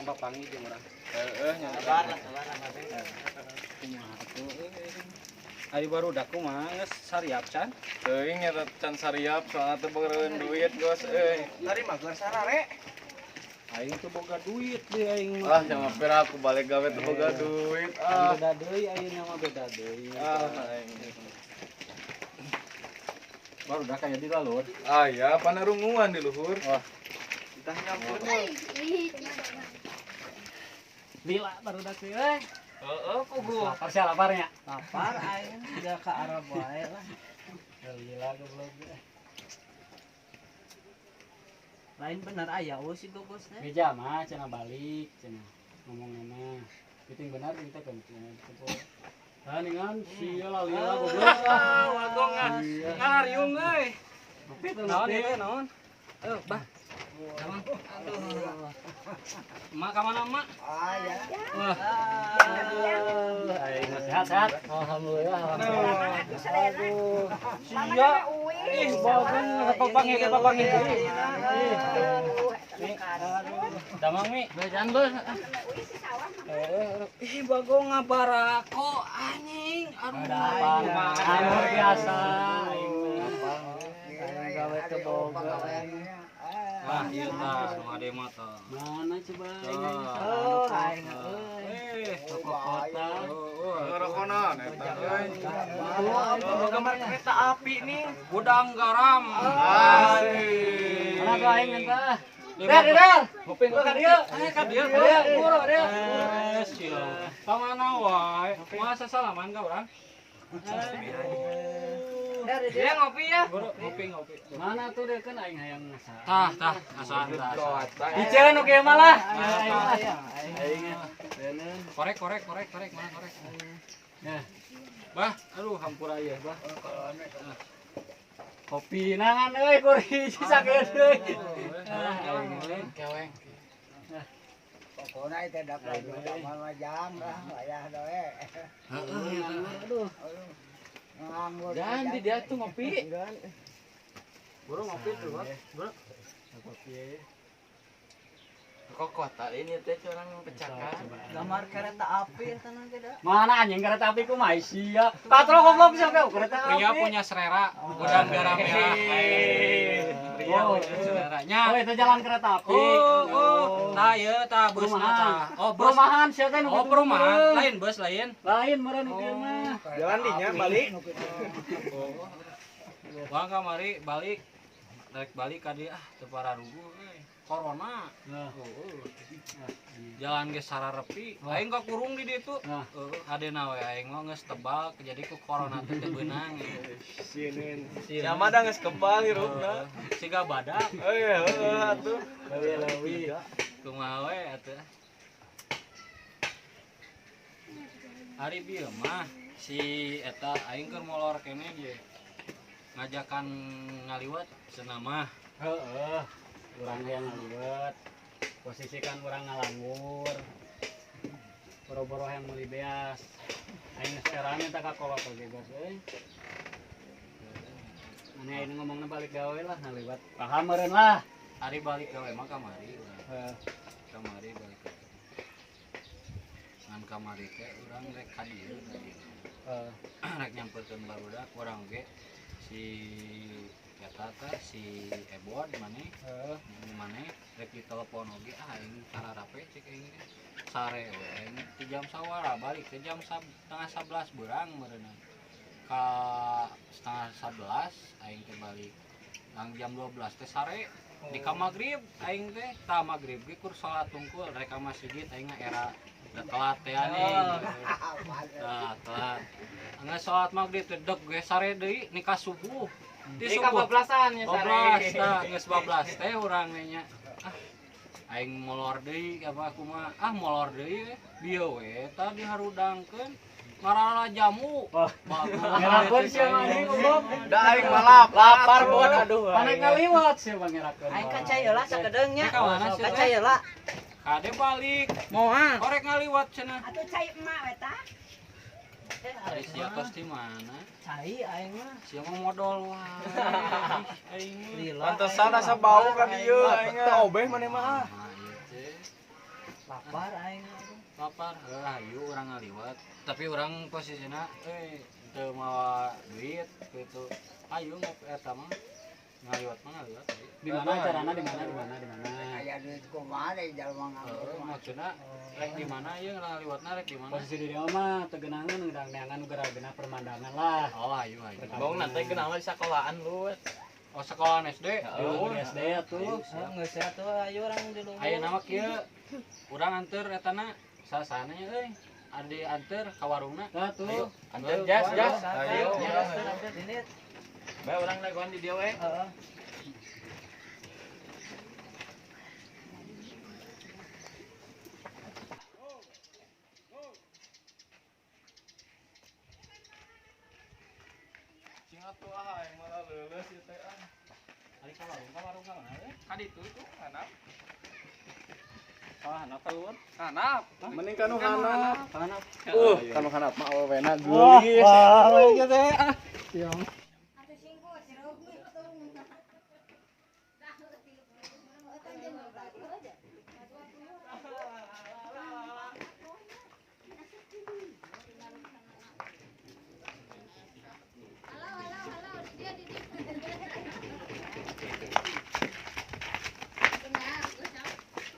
Urang papanggih jeung urang. Heeh nya. Sabar lah, sabar lah babe. Kumaha atuh euy. Ari barudak kumaha geus sariap can? Teuing nya can sariap soalna teu boga duit gos euy. Tadi mah geus sarare. Aing teu boga duit deui aing mah. Ah, jangan pira aku balik gawe teu boga duit. Ah, Ah, beda deui ayeuna mah beda deui. ah aing. Barudak aya di lalur. Ah ya, panarunguan di luhur. Wah, Entah nyampur. Lila barudak teh euy. Heeh, puguh. Lapar sia laparnya. Lapar aing juga ka Arab wae lah. Lila goblok. Lain bener aya euy si gogos teh. Beja mah cenah balik cenah ngomongna mah. Piting benar kita kan cenah. Ah ningan sia lah lila goblok. Ah, wagong ah. Iya. Ngalariung euy. Ngopi tuh Naon ngopi. ieu teh naon? Eh, bah. Aduh. Mak ka mana, Mak? Ah ya. Wah, Aduh, aing mah sehat-sehat. Alhamdulillah, alhamdulillah. aduh. Sia. Ih, bagong papanggih teh papanggih deui. Ih, Damang Mi. Bejaan bos. Ih, bagong ngabarako anjing. Aduh. Ada apa? Anu biasa aing mah. Aing gawe teu boga. Wah, ieu tah nu ade mah tah. Mana coba aing Oh, aing euy. Eh, toko kota. oh, Ngerokona eta euy. Oh, gambar kereta api nih. Gudang garam. Asik. Mana tuh aing minta? Der, Der, der. Ngopi Ka dieu. Eh, ka dieu. Ka dieu, buru ka dieu. Eh, sia. Ka mana wae? Masa salaman ka urang? Dia ngopi ya. Buru, ngopi ngopi. Mana tuh deh kan aing hayang ngasa. Tah, tah, asaan tah. Diceun oke malah. Tah, Aing mah. Aing mah. Bener. Korek, korek, korek, korek, mana korek? Nah, Bah, aduh hampura ieu, bah. kopi nangan euy kuri sakeun euy. Ah, aing euy. Keweng. Pokoknya itu dapat zaman jam lah, wayah doe. Heeh, Aduh. Nganggur. Dan di dia tuh ngopi. Buru ngopi tuh, Bah. Buru. Kopi. Kok kota ini teh curang pecakan. Gambar kereta api eta nanti da. Mana anjing kereta api ku mah sia. Katro goblok siapa kereta api. Pria punya selera, gudang garam merah. Pria Oh, punya seleranya. Oh, itu jalan kereta api. Oh, oh, tah ieu tah busna Perumahan. tah. Oh, bus. Perumahan sia teh nu Oh, kitu perumahan. meureun. Lain bus lain. Lain meureun nu kieu mah. Jalan dinya balik. Bang kamari balik. Rek balik ka dieu ah teu pararugu euy. Corona. Nah, Oh, jalan geus sararepi. Aing kakurung di ditu. Nah. Heeh, hadena we aing mah geus tebal jadi ku corona teh teu beunang. Sieun. Sama da geus kebal hirupna. Siga badak Euy, heueuh atuh. leuwih-leuwih. kumaha we atuh. Ari bieu mah si eta aing keur molor keneh ge. Ngajakan ngaliwat cenah mah. Heeh. Urang hayang ngaliwet. Posisi kan urang ngalanggur. Boro-boro hayang meuli beas. Aing geus eraan eta ka kolot oge geus euy. Aneh aing ngomongna balik gawe lah ngaliwat. Paham meureun lah. Ari balik gawe mah kamari urang. Heeh. Kamari balik gawe. Ngan kamari teh urang rek ka dieu ka dieu. Heeh. Rek nyamperkeun barudak urang oge si eta teh si Ebon maneh Heeh. maneh rek ditelepon oge ah aing tararape cek aing teh. Sare we aing ti jam sawara balik ke jam setengah 11 beurang meureunna. Ka setengah 11 aing teh balik. Nang jam 12 teh sare di ka magrib aing teh tah magrib ge kur salat tungkul rek ka masjid aing mah era da telat teh nih. Tah telat. Geus salat magrib teh deg ge sare deui nikah subuh. Di Di subuh kabablasan ya sare. 12 tah geus 12 teh urang nya. Ah aing molor deui apa kumaha? Ah molor deui we. Bieu we tah diharudangkeun ngarala jamu. Wah. Bagus. Ngerakeun sia mah anjing goblok. Da aing mah lapar. Lapar bon aduh. Panek ngaliwat sia mah ngerakeun. Aing ka cai heula sakedeung nya. Ka mana sih, Ka teh? cai heula. Kade balik. Moal. Korek ngaliwat cenah. Atuh cai emak we tah. Ari sia tos di mana? Cai aing mah. Sia mah modal wae. Aing mah. Lila. Pantesan asa bau ka dieu aing. Teu obeh maneh mah. Nah, ieu teh. Lapar aing. Lapar, heuh hayu urang ngaliwat. Tapi urang posisina teu mawa duit gitu. Ayo ngopi eta mah. Ngaliwat mah ngaliwat. Di mana acarana di mana di mana di mana? Aya duit kumaha deui jalma nganggur mah. Maksudna rek di mana ieu ngaliwatna rek di mana? Posisi di dieu mah teu geunaheun urang neangan nu geuna pemandangan lah. Oh, ayo ayo. Bong nanti geunah mah di sekolahan lu. Oh, sekolahan SD. Di SD atuh. Geus atuh ayo urang di luhur. Ayeuna mah kieu urang anteur etana sasana nya euy. Adi anteur ka warungna. Tah tuh. Anteur jas jas. Ayo. Ini. Bae urang dagoan di dieu we. Heeh. Cing atuh ah aing malah leuleus ieu teh ah. Ari ka warung ka mana euy? Ka ditu tuh hanap. Ah, hanap keluar. Hanap. Mending ka nu hanap. Hanap. Ka nu hanap mah awewena geulis. Wah, ieu teh ah. Siang.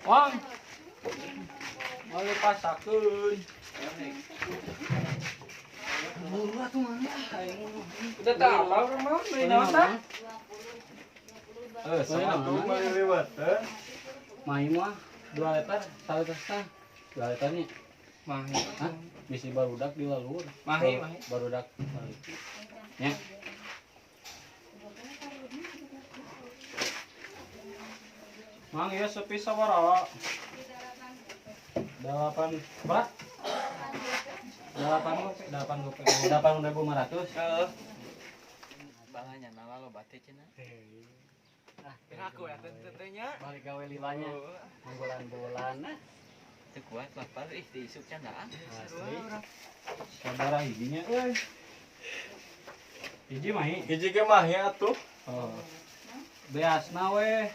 Wang. Mau dipasakeun. Buru atuh mana aing. Udah tah apa urang mah meuli naon tah? Sama tuh meuli liwat teh. Mahi mah 2 liter, 1 liter setengah. 2 liternya. Mahi. Hah? Bisi barudak di lalur. Mahi, mahi. Barudak. Nya. Mang ieu sepi sabaraha? 8 berapa? 8 gope, 8 gope. 8.500. Heeh. Balanya nala loba teh cenah. Ah, aku ya teh nya. Balik gawe lilanya. Bulan-bulan ah. Teu kuat lapar ih diisuk candaan. Asli. Sabaraha hijinya euy? Hiji mah Hiji ge mah ya atuh. Oh. Beasna we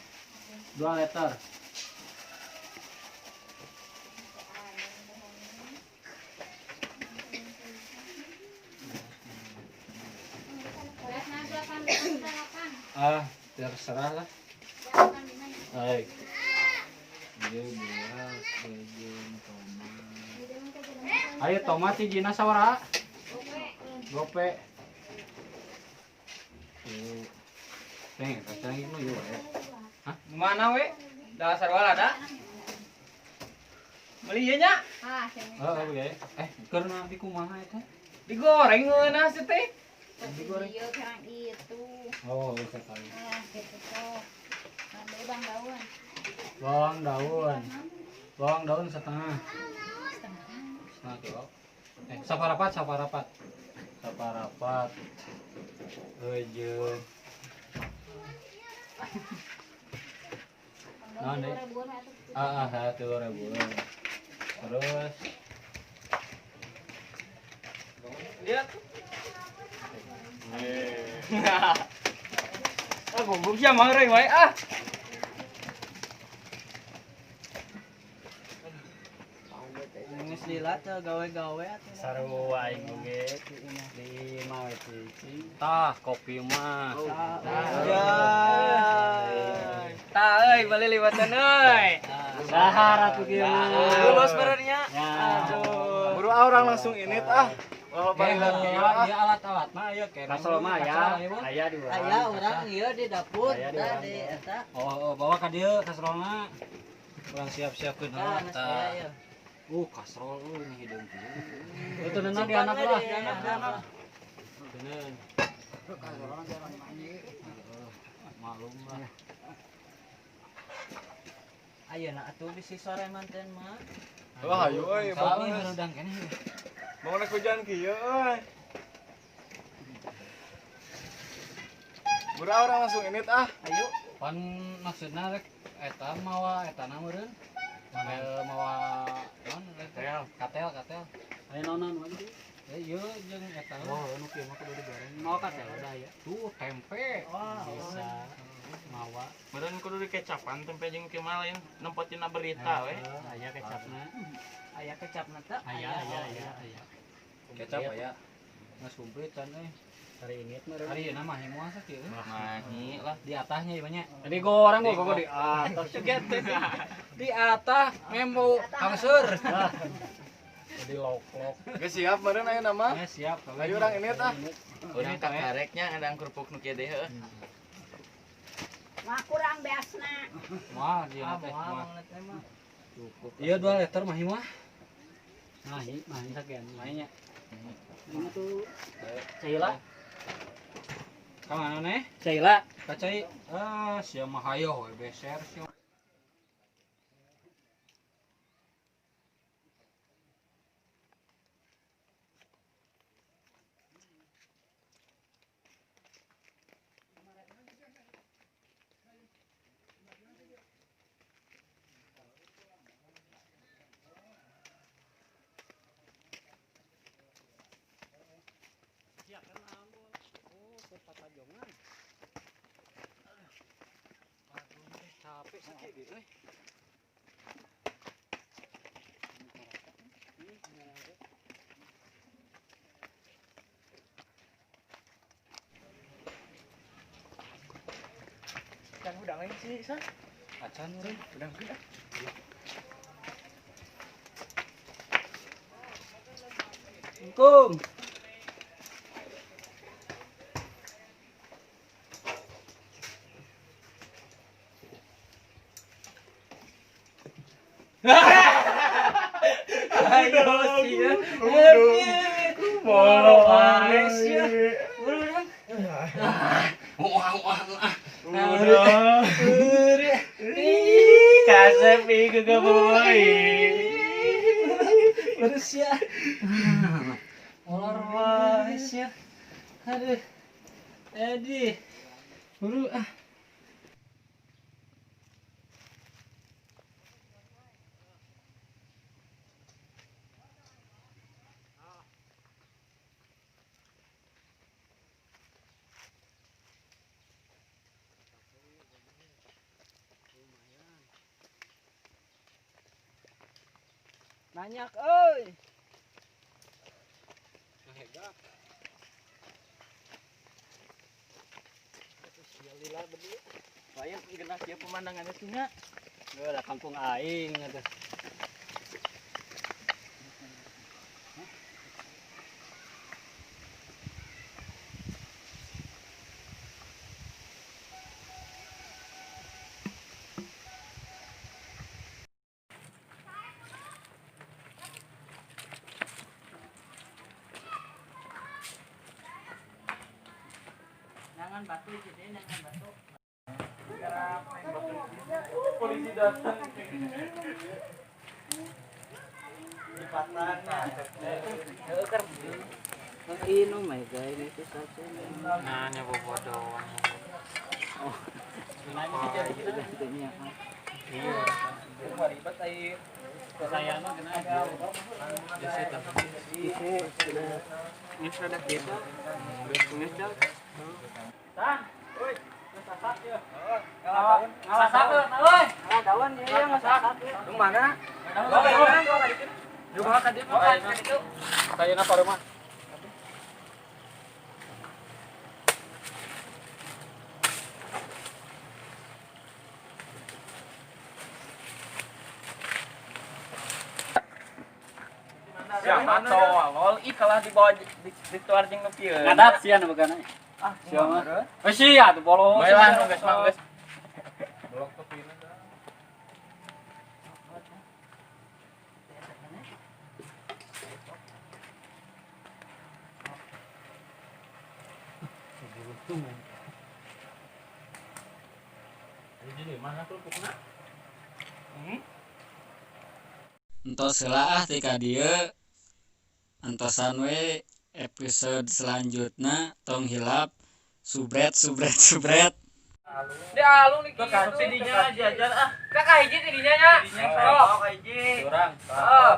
2 liter. Ah, terserah lah. Baik. Dia beas, bejeng, tomat. Ayo tomat hijina sabaraha? Gope. Tuh. Teng, kacang nu ieu we. Hah? Mana we? Da sarua ada. Meuli ieu nya? Ah, heeh, we. Keur nanti kumaha eta? Digoreng ngeunah sih teh. Digoreng. Iya, kerang itu. Oh, bisa kali. Ah, gitu tuh. Ambil bang daun. Bawang daun. Bawang daun setengah. Setengah kilo. Saparapat, saparapat. Saparapat. Eujeun. Naon deui? Ah, 3.000. Terus lihat. Ah, goblok sia mah euy wae ah. Geus lila teh gawe-gawe atuh. Sarua aing oge di imah we cicing. Tah, kopi mah. Tah euy bali liwatan euy. Dahar atuh kieu mah. Lulus benernya. Aduh. Buru orang langsung ini ah. Wah, Eh, ieu alat-alat mah ieu kene. Kasol mah aya, aya di urang. Aya urang ieu di dapur Aya di tah urang. di eta. Oh, bawa ka dieu kastrolna. Urang siap-siapkeun heula Tah, tah. Kasrol euy ini hideung kieu. Itu neunah di anak lah. Bener. Kasorona jarang mandi. Maklum lah. Ayeuna atuh bisi sore manten mah. Wah, ayo euy, Salah bangun. harudang keneh. Bangun hujan kieu euy. Buru orang langsung ini ah. Ayo. Pan maksudna rek eta mawa etana meureun. Mawa naon katel, katel, katel. Aya naon-naon wae gitu. Ieu jeung eta. Oh, nu kieu mah kudu digoreng. Mau katel udah ya. Tuh tempe. Wah, Bisa. Mawa. Meureun kudu dikecapan tempe jeung kieu mah lain nempotina berita we. Aya kecapna. Aya kecapna teh. Aya aya aya aya. Kecap aya. Geus komplit can euy. Hari ini meureun. Hari ieu mah moal sakieu. Mahi lah. Di atahnya ieu nya. Tadi goreng gua di atas juga teh. Di atah memo hangseur. Jadi lok-lok. Geus siap meureun ayeuna mah. Ya siap. Ayo urang ini tah. Urang kakareknya ada kerupuk nu kieu deui heuh. Mah kurang beasna. Moal dia teh. Moal. Cukup. Iya 2 liter mah mah. Mahi, mahi sakian, mahinya. Ini tuh Caila. Ka mana neh? Caila. Ka cai. Ah, sia mah hayoh we beser sia. Capek sakit gitu euy. Kan udang lain sih, San. Acan eureun. Udang geus. Assalamualaikum. Ayo sia. Molo wae sia. Urang. Wah wah ah. Udah. Ih, kasep ieu gegeboy. Terus ya. Molor wae sia. Aduh. Edi. Buru ah. Banyak euy. Lain geunah kieu pemandangannya sih nya. Ada kampung aing atuh. Jangan batu jadi jangan batu. Polisi datang. Minum aja ini tuh saja. Nah, nya bobodohan. Oh. Iya. Ribet ai. Saya mah kena. Ini sudah gitu. Tan, euy, ngasasak ya. Ngalasak euy. Ngalah daun ya, ngasasak. Lu mana? Juga ka dieu. Sayana pareuman. Siapa tolol ih kalah dibawa dituar jeung nu kieu. Ngadap sia nu begana. Ah, Sia mah. Eh sia tuh bolos. Bae lah nu geus mah geus. Blok tepina dah. Jadi mana kerupukna? Entos heula ah ti ka dieu. Antosan we episode selanjutna tong hilap subret subret subret. Di alung nih kitu. Dinya jajan ah. Kakak hiji ti dinya nya. Sok. Urang. Heeh.